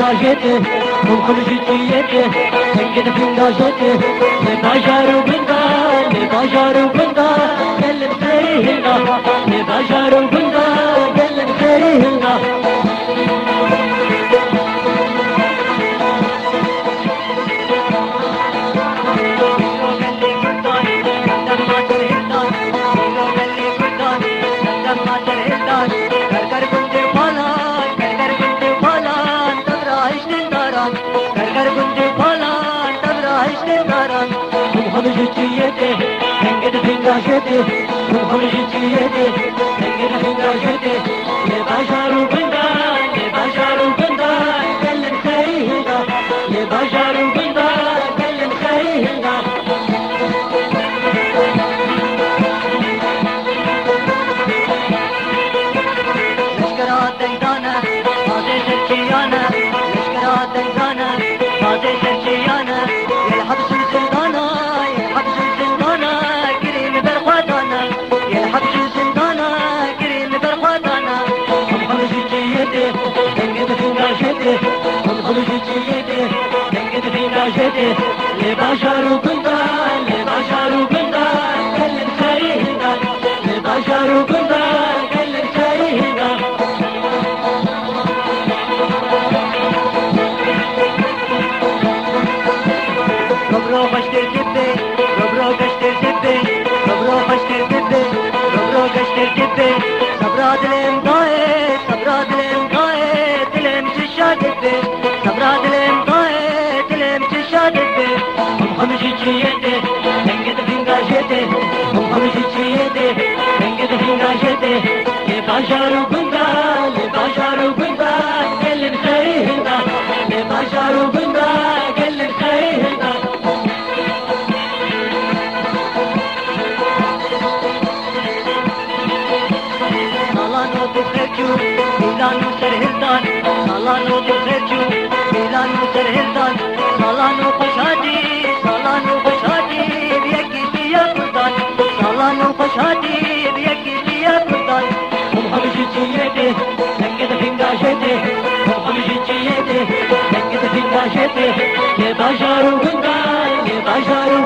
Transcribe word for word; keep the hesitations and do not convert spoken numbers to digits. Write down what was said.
Jêtê, hûn xwe ji çiyê tê, dengê di finga jêtê, lê bajar û gunda, lê bajar û gunda, gelin serî hilda, lê bajar û gunda, gelin serî hilda. Hûn xwe ji çiyê tê, hûn xwe ji çiyê tê, dengê di finga jêtê, lê bajar û gunda, lê bajar û gunda, gelin serî hilda, lê bajar û gunda, gelin serî hilda. Leşkera dengdane, bazê serçiyane, leşkera dengdane, bazê serçiyane, yê li hebs û zindana, yê li hebs û zindana, girî li ber xwe dane, yê li hebs û zindana, girî li ber xwe dane. Hûn xwe ji çiyê tê, dengê di finga jêtê, hûn xwe ji çiyê tê, dengê di finga jêtê, lê bajar û gunda, lê bajar û gunda, gelin serî hilda, lê bajar û gunda, gelin serî hilda. Robro xweştir dibe, robro geştir dibe, robro xweştir dibe, robro geştir dibe. Sabra dilêm dayê, sabra dilêm dayê, dilêm ji şa dibe. Sabra dilêm dayê, dilêm ji şa dibe. Hûn xwe ji çiyê tê, dengê di finga jêtê, hûn xwe ji çiyê tê, dengê di finga jêtê, lê bajar û gunda, lê bajar û gunda, gelin serî hilda, lê bajar û gunda, gelin serî hilda. Salan û du xerc û pîlan û serhildan, salan û du xerc û pîlan û serhildan, salan û xweş hatî, salan û xweş hatî, bi yekîtiya Kurdan, salan û xweş hatî, bi yekîtiya Kurdan. Hûn xwe ji çiyê tê, dengê di finga jêtê, hûn xwe ji çiyê tê, dengê di finga jêtê, lê bajar û gunda, lê bajar û